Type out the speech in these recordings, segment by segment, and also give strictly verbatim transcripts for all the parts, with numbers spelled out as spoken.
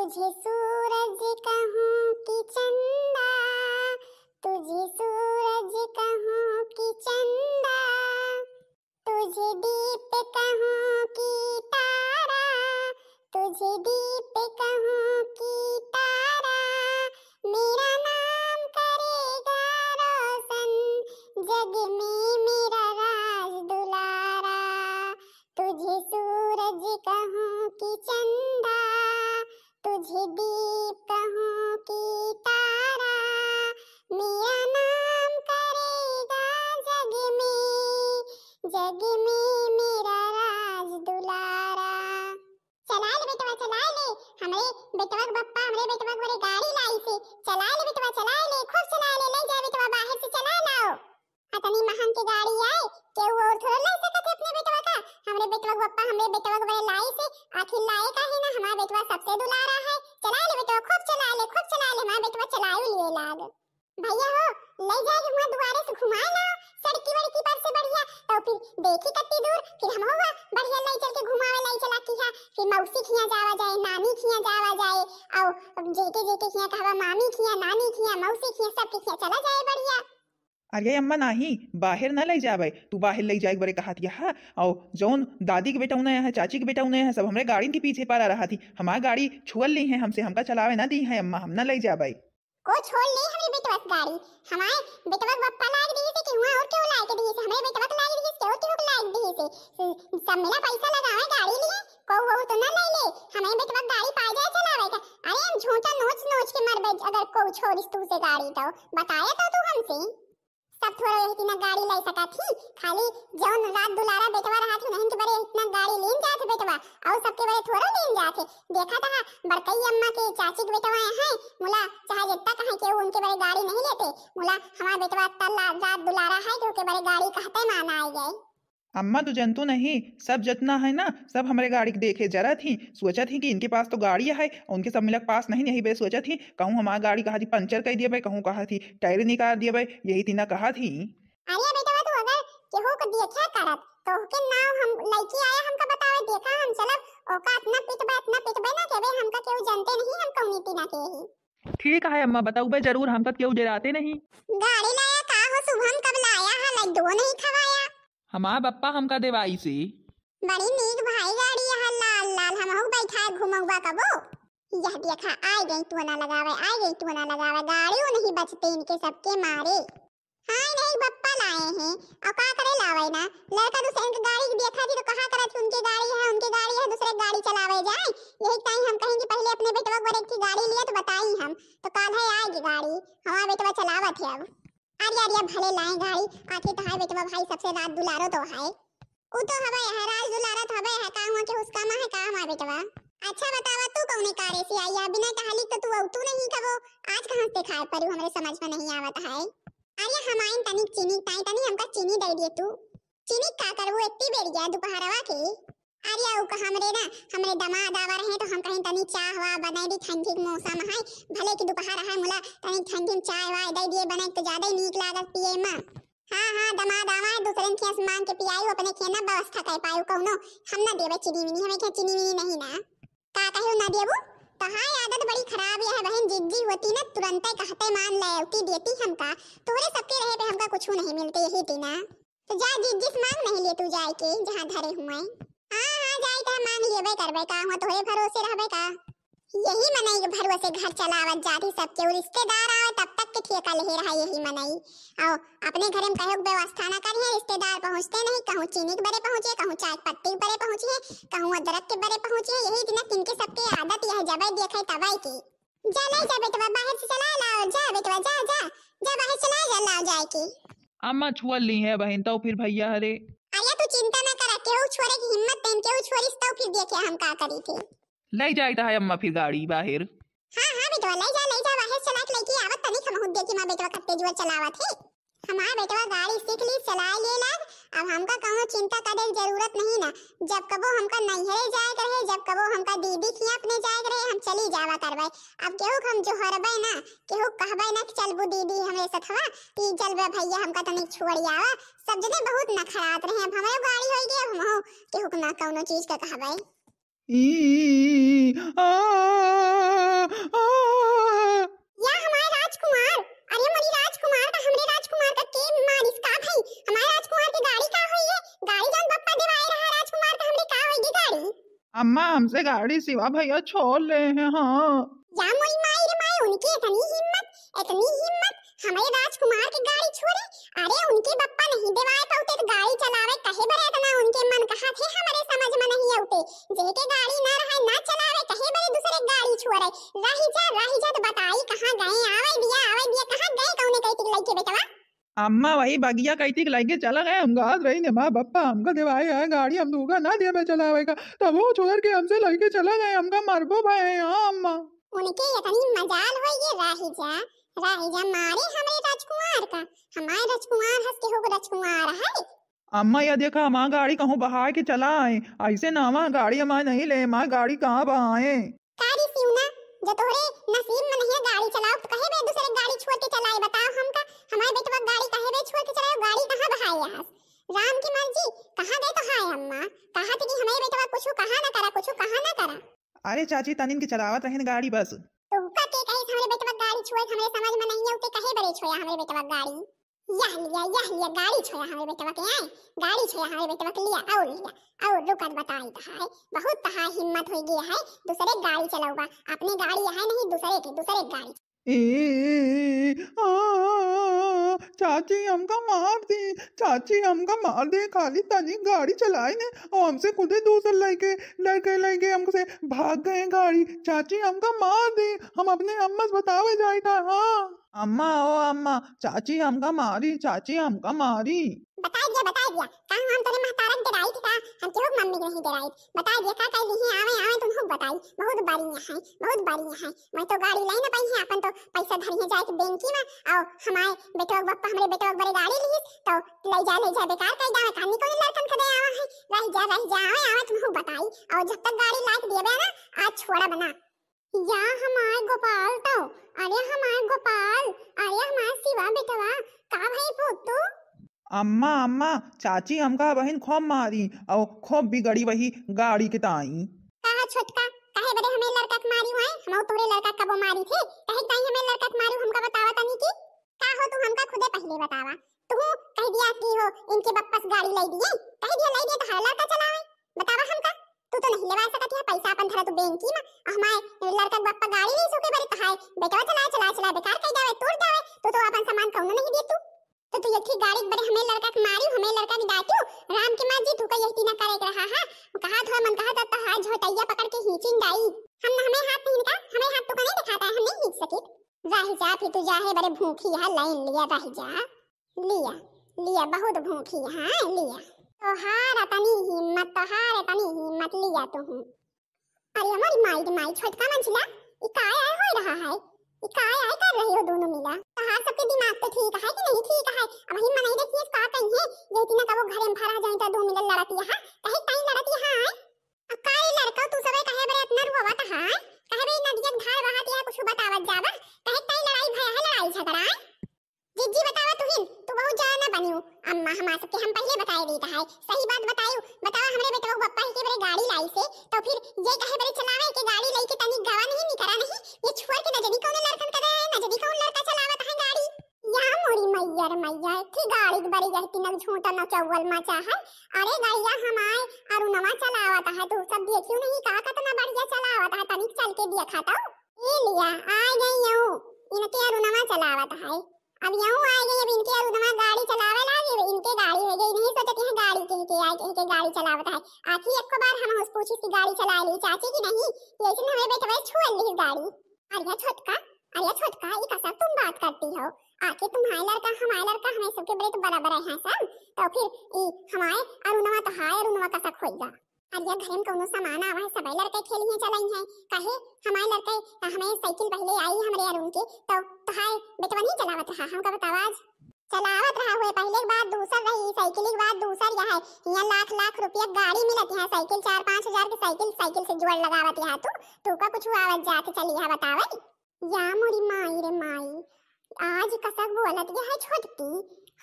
तुझे सूरज कहूँ कि चंदा, तुझे सूरज कहूँ कि चंदा, तुझे दीप कहूँ कि तारा, तुझे दीप कहूँ कि तारा, मेरा नाम करेगा रोशन जग में मेरा राज दुलारा। तुझे सूरज कहूँ कि चंदा, तुझे दीप कहूँ कि तारा, मेरा नाम करेगा जग में, जग में मेरा राज दुलारा। चलाए ले बेटवा, चलाए ले, हमरे बेटवा के बप्पा, हमरे बेटवा के बरे गाड़ी लाइसे। चलाए ले बेटवा, चलाए ले, खूब चलाए ले, लइ जा बेटवा, बाहर से चलाए लाओ। अतनी महंग के गाड़ी आए, केहू और थोड़ा लइ सकत है अपने बेटवा का। हमरे बेटवा के बप्पा, हमरे बेटवा के बरे लाइसे, आखिर लाए काहे ना, हमार बेटवा सबसे दुलारा है। चलाए ले बेटवा, खूब चलाए ले, खूब चलाए ले, हमार बेटवा चलाए लिए लाग। भैया हो, लइ जाए के हुआँ दुआरे से घुमाए लाओ, सड़की वड़की पर से बढ़िया, तो फिर देखी कत्ती दूर, फिर हम हुआ बढ़िया लइ चल के घुमावे लइ चला किहा, फिर मौसी खिया जावा जाए, नानी खिया जावा जाए, और जेके जेके खिया कहवा, मामी खिया, नानी खिया, मौसी खिया, सबके खिया चला जाए बढ़िया। अरे अम्मा नाही, बाहर ना लइ जाबे, तू बाहर लइ जाए के बरे कहत यह, और जौन दादी के बेटा उन्हें है, चाची के बेटा उन्हें है, सब हमरे गाड़िन के पीछे पड़ा रहत ही, हमार गाड़ी छुअल ली है हमसे, हमका चलावे ना दी है अम्मा, हम ना लइ जाबे। को छोड़ ले हमरे बेटवा के गाड़ी, हमारे बेटवा के बप्पा लाग दिहिसे कि हुआँ और केहू लाग दिहिसे, हमरे बेटवा के लाग दिहिसे कि और केहू के लाग दिहिसे, सब मिला पैसा लगावे गाड़ी लिए, को वो तो ना लइ ले, हमरे बेटवा के गाड़ी पा जाए चलावे का। अरे हम झूठा नोच नोच के मरबे अगर को छोड़िस तू से गाड़ी तो, बताया तो तू हमसे। सब थोड़ा यही तीना गाड़ी लइ सकत ही, खाली जौन राज दुलारा बेटवा रहत ही, उन्हीं के बरे इतना गाड़ी लीन जात है बेटवा, और सबके बरे थोड़ा लीन जात है। देखा था बड़कई अम्मा के चाची के बेटवा हैं, मुला चाहे जितना कहे के उनके बरे गाड़ी नहीं लेते, मुला हमार बेटवा इतना ला-, राज दुलारा है कि ओके बरे गाड़ी कहते मान आए गए। अम्मा, तू जनतू नहीं, सब जतना है ना, सब हमरे गाड़ी के देखे जरत ही, सोचत ही कि इनके पास तो गाड़ी है, उनके सब मिलक पास नहीं, यही बे सोचत ही, कहूँ हमार गाड़ी कहा थी पंचर कर दिए बे, कहूँ कहा थी टायर निकाल दिए बे, यही तीना कहा थी। अरे बेटवा, तू अगर केहू के देखा करत, तो ओके नाव हम लइके आया, हमका बतावे, देखा हम चलब, ओका इतना पिटबे, इतना पिटबे ना, केबे हमका केहू जनते नहीं, हम कौनी तीना के ही। ठीक है अम्मा, बताउबे जरूर, हमका केहू डेराते नहीं। गाड़ी लाया का हो शुभम, कब लाया है, लड्डुओ नहीं खवाया। हमार बप्पा हमका देवाई से। बड़ी नीक भाई गाड़ी है, लाल लाल, हमहू बैठा घुमउबा कबो। यह देखा, आइ गई टोना लगावे, आइ गई टोना लगावे, गाड़ियों नहीं बचते इनके सबके मारे। हाँ, नहीं बप्पा लाए हैं, और का करे लावे ना, लड़का दूसरे के गाड़ी देखा थी तो कहा करत थी उनके गाड़ी है, उनके गाड़ी है, दूसरे गाड़ी चलावे जाए। यही टाइम हम कहें कि पहले अपने बेटवा को एक गाड़ी लिया तो बताई हम, तो काल है आएगी गाड़ी, हमार बेटवा चलावत है अब। अरे, अरे, भले लाए गाड़ी, आखिर तो है बेटवा भाई, सबसे राज दुलारो तो है। उ तो हवे है, राज दुलारा तो हवे है, का हुआ के उसका माँ है का हमार बेटवा? अच्छा बतावा, तू कौने कारे से आई है? बिना कहली तो तू अउतू नहीं कबो, आज कहाँ से दिखाई पड़ी, हमरे समझ में नहीं आवत है। अरे, हम आइन तनी चीनी ताई, तनी हमका चीनी दे दिए तू। चीनी का करबू इतनी बेरिया दोपहरवा के? अरे, उ का हमरे ना, हमरे दमाद आवा रहे तो हम कहीं तनी चाह वाह बनाई दी, ठंडी के मौसम है, भले कि दोपहर है, मुला तनी ठंडी में चाय वाय दे दिए बनाई तो ज्यादा ही नीक लागत पिए में। हाँ, हाँ, दमाद आवा है, दूसरे के खियाँ से मांग के पियाई, अपने खियाँ ना व्यवस्था कर पाए कौनो, हम ना देवे चीनी वीनी, हमें क्या चीनी वीनी नहीं ना। का कहे ना देबू? तो हाँ, आदत बड़ी खराब यह है बहन, जिज्जी होती ना तुरंते कहते मान ले, उती देती हमका, तोहरे सबके रहे पे हमका कुछ नहीं मिलते यही तीना। तो जा जिज्जी से मांग नहीं ले तू जाए के जहाँ धरे हुए। हाँ, हाँ, जाए तो मांग लेबे करबे का, हुआ तोहरे भरोसे रहबे का। यही मनई के भरोसे घर चलावत जाती, सबके उ रिश्तेदार आवे तब तक के ठेका लेहे रहा यही मनई। आओ, अपने घरे में कहे के व्यवस्था ना करिए, रिश्तेदार पहुँचते नहीं, कहूँ चीनी के बरे पहुँचे, कहूँ चाय पत्ती के बरे पहुँचे, कहूँ अदरक के बरे पहुँचे, यही दिन किनके सबके आदत यह जबे देखे तबे की। जा ले जा बेटवा, बाहर से चला लाओ, जा बेटवा, जा, जा, जा बाहर चला जा, लाओ जाए के। अम्मा छुअल ली है बहन, तो फिर भैया हरे। अरे तू चिंता ना करा, केहू छोरे की हिम्मत तैन, केहू छोरिस तो फिर देखे हम का करी थे। ले जाए तो है अम्मा फिर गाड़ी बाहर। हाँ, हाँ बेटवा, ले जा, ले जा, बाहर चला के लेके आवत तनी, हम खुद देखी माँ बेटवा कत्ते जुआ चलावत है। हमार बेटवा गाड़ी सीख ली, चलाए ले लाग। अब हमका कौनो चिंता करे के जरूरत नहीं ना। जब कबो हमका नैहरे जाए के रहे, जब कबो हमका दीदी खियाँ अपने जाए के रहे, हम चली जावा करबे। अब केहू के हम जोहरबे ना, केहू कहबे ना कि चलबू दीदी हमरे सथवा, कि चलबे भैया हमका तनी छोड़ आवा। सब जने बहुत नखरात रहे, अब हमरो गाड़ी होई गई, अब हमहू केहू के ना कौनो चीज का कहबे। ई, आ, अम्मा, हमसे गाड़ी शिवा भैया छोड़ ले हैं। हाँ। या मोरी माई रे माई, उनकी इतनी हिम्मत, इतनी हिम्मत, हमरे राजकुमार के गाड़ी छोड़े। अरे, उनके बप्पा नहीं देवाए पउते तो गाड़ी चलावे कहे बरे इतना उनके मन कहा थे, हमरे समझ में नहीं अउते। जेके गाड़ी ना रहे, ना चलावे, कहे बरे दूसरे गाड़ी छोड़े। रहि जा, रहि जा, तो बताई कहाँ गए, आवे दिया, आवे दिया, कहाँ गए, कौने कही थी लइके बेटवा? अम्मा, वही बगिया कही थी लइके चला गए, हम गात रही ने, माँ बप्पा हमका देवाए है गाड़ी, हम दूका ना दिया मैं चलावे का, तब वो छोड़ के हमसे लइके चला गए, हमका मरबो भए। हाँ अम्मा। उनके इतनी मजाल होई, ये रहि जा, रहि जा, मारे हमरे राजकुमार का, हमारे राजकुमार हंस के हो राजकुमार है। अम्मा, या देखा, हमार गाड़ी कहूँ बहाए के चला आए, ऐसे ना हमार गाड़ी हमार नहीं ले, हमार गाड़ी कहाँ बहाए? का रे सिउना, जो तोहरे नसीब में नहीं है गाड़ी चलाओ, तो कहे बे दूसरे गाड़ी छोड़ के चलाए, बताओ हमका, हमारे बेटवा गाड़ी कहे बे छोड़ के चलाओ, गाड़ी कहाँ बहाए यहाँ? राम की मर्जी, कहाँ गए तो हाय अम्मा, कहा थी कि हमारे बेटवा कुछ कहा ना करा, कुछ कहा ना करा। अरे चाची, तनिन के चलावत रहेन गाड़ी बस। तो का के कहे हमारे बेटवा गाड़ी छोड़, हमारे समझ में नहीं है, उते कहे बरे छोया हमारे बेटवा गाड़ी। यह लिया, यह लिया, गाड़ी छोया हमारे बेटवा के, आए, गाड़ी छोया हमारे बेटवा के लिया, और लिया, और रुकत बताई तो है, बहुत तहार हिम्मत हो गई है, दूसरे गाड़ी चलाऊबा, अपने गाड़ी है नहीं, दूसरे के, दूसरे गाड़ी। ए, आ, चाची हमका मार दी, चाची हमका मार दी, खाली तनी गाड़ी चलाई ने, और हमसे खुदे दूसर लइके, लइके, लइके हमसे भाग गए गाड़ी, चाची हमका मार दी, हम अपने अम्मा से बतावे जाई था, हाँ। अम्मा, ओ अम्मा, चाची हमका मारी, चाची हमका मारी। बताई दिया, बताई दिया। का हम तोरे महतारा के डराई थी का? हम केहू के मम्मी के नहीं डराई। बताई दिया, का कह ली है? आवे, आवे, तुम खूब बताई। बहुत बढ़िया है, बहुत बढ़िया है। मैं तो गाड़ी लाई ना पाई है, अपन तो पैसा धरी है जाए के बैंक में, और हमारे बेटवा के बप्पा, हमरे बेटवा के बरे गाड़ी ली, तो ले जा, ले जा, बेकार कर जावे, कानी कोई लड़कन खदे आवा है। रह जा, रह जा, आवे, आवे, तुम खूब बताई। और जब तक गाड़ी ला के दिए ना, आज छोड़ा बना। या हमार गोपाल तो, अरे हमार गोपाल, अरे हमार शिवा बेटवा, का भई पुत्तू? अम्मा, अम्मा, चाची हमका बहिन खूब मारी और खूब बिगड़ी वही गाड़ी के ताई। कहा छोटका, काहे बदे हमें लड़का के मारी हुए? हम तोरे लड़का कबो मारी थे? काहे ताई हमें लड़का के मारी, हमका बतावा तनी की? का हो, तू हमका खुदे पहिले बतावा। तू कह दिया कि हो इनके बप्पस गाड़ी लाई दिए, कह दिया लाई दिए तो हर लड़का चलावे। बतावा हमका, तू तो नहीं लेवा सकत है पैसा अपन धरा तू बेंकी में, और हमारे लड़का के बप्पा गाड़ी नहीं सुके बरे तहाय, बेटवा चलाए, चलाए, चलाए बेकार कर जावे, तोड़ जावे, तू तो अपन सामान कौनो नहीं दे तू। तो तू एक ही गाड़ी के बरे हमें लड़का के मारी, हमें लड़का के डांटू, राम के माँ जी तू का यही तीना करे के रहा है, कहा थोड़ा मन कहा था तहाय झोटैया पकड़ के खींचिन जाई। हम हमें हाथ नहीं का, हमें हाथ तू का नहीं दिखाता है, हम नहीं खींच सकी। रह जा, फिर तू जाहे बरे भूखी है, लाइन लिया, रह जा। लिया, लिया, बहुत भूखी है, लिया। तोहार तनी हिम्मत, तोहार तनी हिम्मत, लिया तू हूँ। अरे हमारी माई रे माई, छोटका मंझिला, ई काय आय होई रहा है? ई काय आय कर रही हो दोनों मिला? तोहार सबके दिमाग तो ठीक है कि नहीं ठीक है? अब ही मनई देखिए का कही है, ये तीना कबो घरे में भरा जाए तो दो मिला लड़त यहाँ, कहे ताई लड़त यहाँ आए। अब का ई लड़का तू सबे कहे बरे इतना रुआवत है? कहे बे नदिया के धार बहत या कुछ बतावत जाबा? कहे ताई लड़ाई भया है, लड़ाई झगड़ा है? जिज्जी बतावा तुहिन, तू बहुत जाना ना बनियो। अम्मा हमार सबके हम पहले बताए देता है, सही बात बतायू। बतावा हमरे बेटवा के बप्पा ही के बरे गाड़ी लाई से, तो फिर ये कहे बरे चलावे के गाड़ी लाई के तनी गवा नहीं निकरा नहीं, ये छोड़ के न जनी कौन लड़कन करे, न जनी कौन लड़का चलावत है गाड़ी। या मोरी मैया रे मैया, थी गाड़ी के बरे यह तीनक झूठा न चौवल मचा है। अरे गड़िया हमारे अरुणवा चलावत है, तू सब देखियो नहीं का कितना बढ़िया चलावत है, तनिक चल के देखा तो। ए लिया, आ गई यऊ, इनके अरुणवा चलावत है। अब यऊ आ गई, अब इनके अरुणवा गाड़ी चलावे लागी, अब इनके गाड़ी हो गई, नहीं सोचती है गाड़ी के, के आए, के, के गाड़ी चलावत है। आखिर एक बार हम उस पूछी सी गाड़ी चला ली चाची की नहीं, लेकिन हमें बेटवा छोड़ ली गाड़ी। अरे छोटका, अरे छोटका, ये कैसा तुम बात करती हो? आखिर तुम्हारे लड़का, हमारे लड़का, हमें सबके बड़े तो बराबर है सब, तो फिर ई हमारे अरुणवा तो हाय, अरुणवा कैसा खोई जा। अरे घर में कौनो सामान आवा है, सबे लड़के खेली हैं, चलाई हैं। काहे हमारे लड़के, हमें साइकिल पहले आई हमरे अरुण के, तो तोहार बेटवा नहीं चलावत रहा, हमका बतावा आज। चलावत रहा हुए, पहले के बात दूसर रही, साइकिल के बात दूसर यह है। यहाँ लाख लाख रुपया गाड़ी मिलत है, साइकिल चार पाँच हजार के साइकिल, साइकिल से जोड़ लगावत यहाँ तू, तू का कुछ आवत जात चली है बतावे? या मोरी माई रे माई, आज कसक बोलत गया है छोटकी,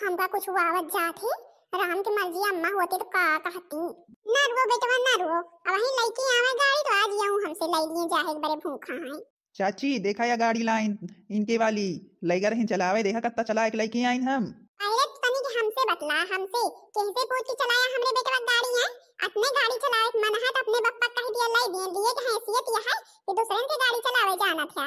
हमका कुछ आवत जात है, राम के मर्जी अम्मा होते तो का कहती। ना रुओ बेटवा, ना रुओ, अब वहीं लइके आवे गाड़ी तो आज यऊ हमसे लई लिए जाहे एक बरे भूखा है। चाची, देखा या गाड़ी लाइन, इनके वाली, लइका रही चलावे, देखा कत्ता चलाए के लइके आइन हम। पहले तो तनी के हम से बतला हमसे, केहसे पूछ के चलाया हमरे बेटवा गाड़ी है? अपने गाड़ी चलावे के मन है तो अपने बप्पा कह दिया, लाई दिए, लिए के हैसियत यह है कि दूसरन के गाड़ी चलावे जाना था।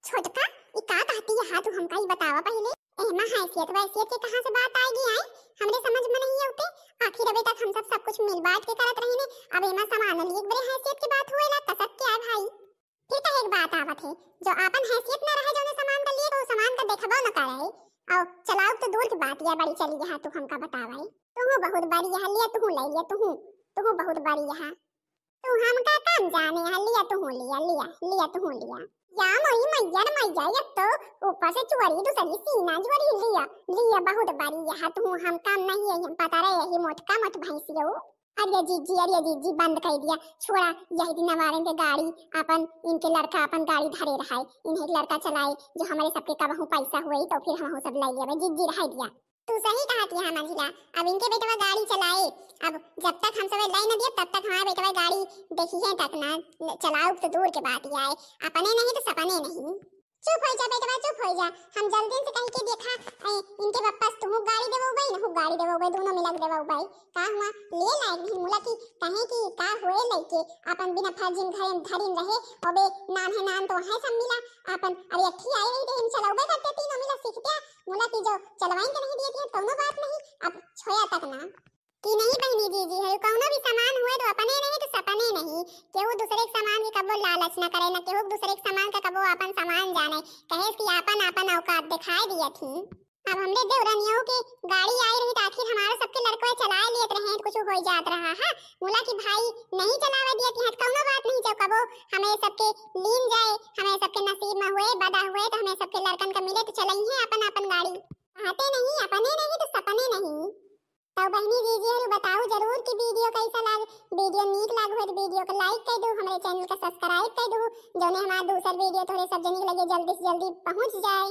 छोटका, ई का कहती है तू, हमका ई बतावा पहले। एमा हैसियत वैसियत के कहाँ से बात आएगी आई? हमरे समझ में नहीं आवते। आखिर अबे तक हम सब सब कुछ मिल बांट के करत रही ने, अब एमा सामान लिए बड़े हैसियत की बात हुए ला, कसक के आए भाई। फिर कहे एक बात आवत है, जो आपन हैसियत ना रहे, जौने सामान का लिए, तो सामान का देखबो न करे। और चलाओ तो दूर की बात, या बड़ी चली यहाँ तू हमका बतावे। तू बहुत बड़ी यहाँ लिया, तू ले लिया, तू, तू बहुत बड़ी यहाँ। तू हमका कम जाने है, लिया तू लिया, लिया, लिया तू लिया। या मोरी मैया रे मैया, ये तो ऊपर से चुअरी, दूसरी सीना चुअरी, लिया, लिया बहुत बड़ी यहाँ तू, हम कम नहीं है, हम पता रहे यही मोटका मोट भैंसियो। अरे जीजी, अरे जीजी, बंद कर दिया, छोड़ा, यही दिन हमारे इनके गाड़ी, अपन इनके लड़का अपन गाड़ी धरे रहा है, इन्हें लड़का चलाए, जो हमारे सबके कबहू पैसा हुए तो फिर हम सब ले लेवे, जीजी रह दिया। तू सही कहा थी हाँ मंझिला, अब इनके बेटवा गाड़ी चलाए, अब जब तक हम सब लाई न दिए तब तक हमारे बेटवा गाड़ी देखी है तक ना, चलाओ तो दूर के बात ही आए, अपने नहीं तो सपने नहीं। चुप हो जा बेटवा, चुप हो जा। हम जल्दी से कह के देखा, ए, इनके बप्पा से तुहू गाड़ी देवो भाई, नहू गाड़ी देवो भाई, दोनों मिला के देवो भाई। का हुआ, लिए लायक नहीं मुला की कहे कि का हुए लइके, अपन बिना फर्जिन घरे में धरिन रहे, अबे नान है नान तो है सब मिला, अपन अरे अठी आई रही तो हम चलावे करते तीनों मिला सीखते, मुला की जो चलवाइन के नहीं दिए थे, कौनो बात नहीं, अब छोया तक ना। कि नहीं बहनी जीजी है, कौनो भी सामान हुए तो अपने नहीं तो सपने नहीं। केहू दूसरे के सामान के कबो लालच न करे, न केहू दूसरे के सामान का कबो अपन सामान जाने, कहे कि आपन आपन औकात दिखाई दिया थी। अब हमरे देवरनियों के गाड़ी आई रही तो आखिर हमारे सबके लड़कवे चलाए लेत रहे, कुछ हो जात रहा है। मुला कि भाई नहीं चलावे दिए थे, कौनो बात नहीं, जब कबो हमें सबके लीन जाए, हमें सबके नसीब में हुए, बदा हुए तो हमें सबके लड़कन का मिले तो चलई है अपन अपन गाड़ी। कहते नहीं, अपने नहीं तो सपने नहीं। तो बहनी जीजी हरु बताओ जरूर कि वीडियो कैसा लाग, वीडियो नीक लाग हो तो वीडियो को लाइक कर दो, हमारे चैनल का सब्सक्राइब कर दो, जौने हमारा दूसर वीडियो थोड़े सब जने के लगे जल्दी से जल्दी पहुँच जाए।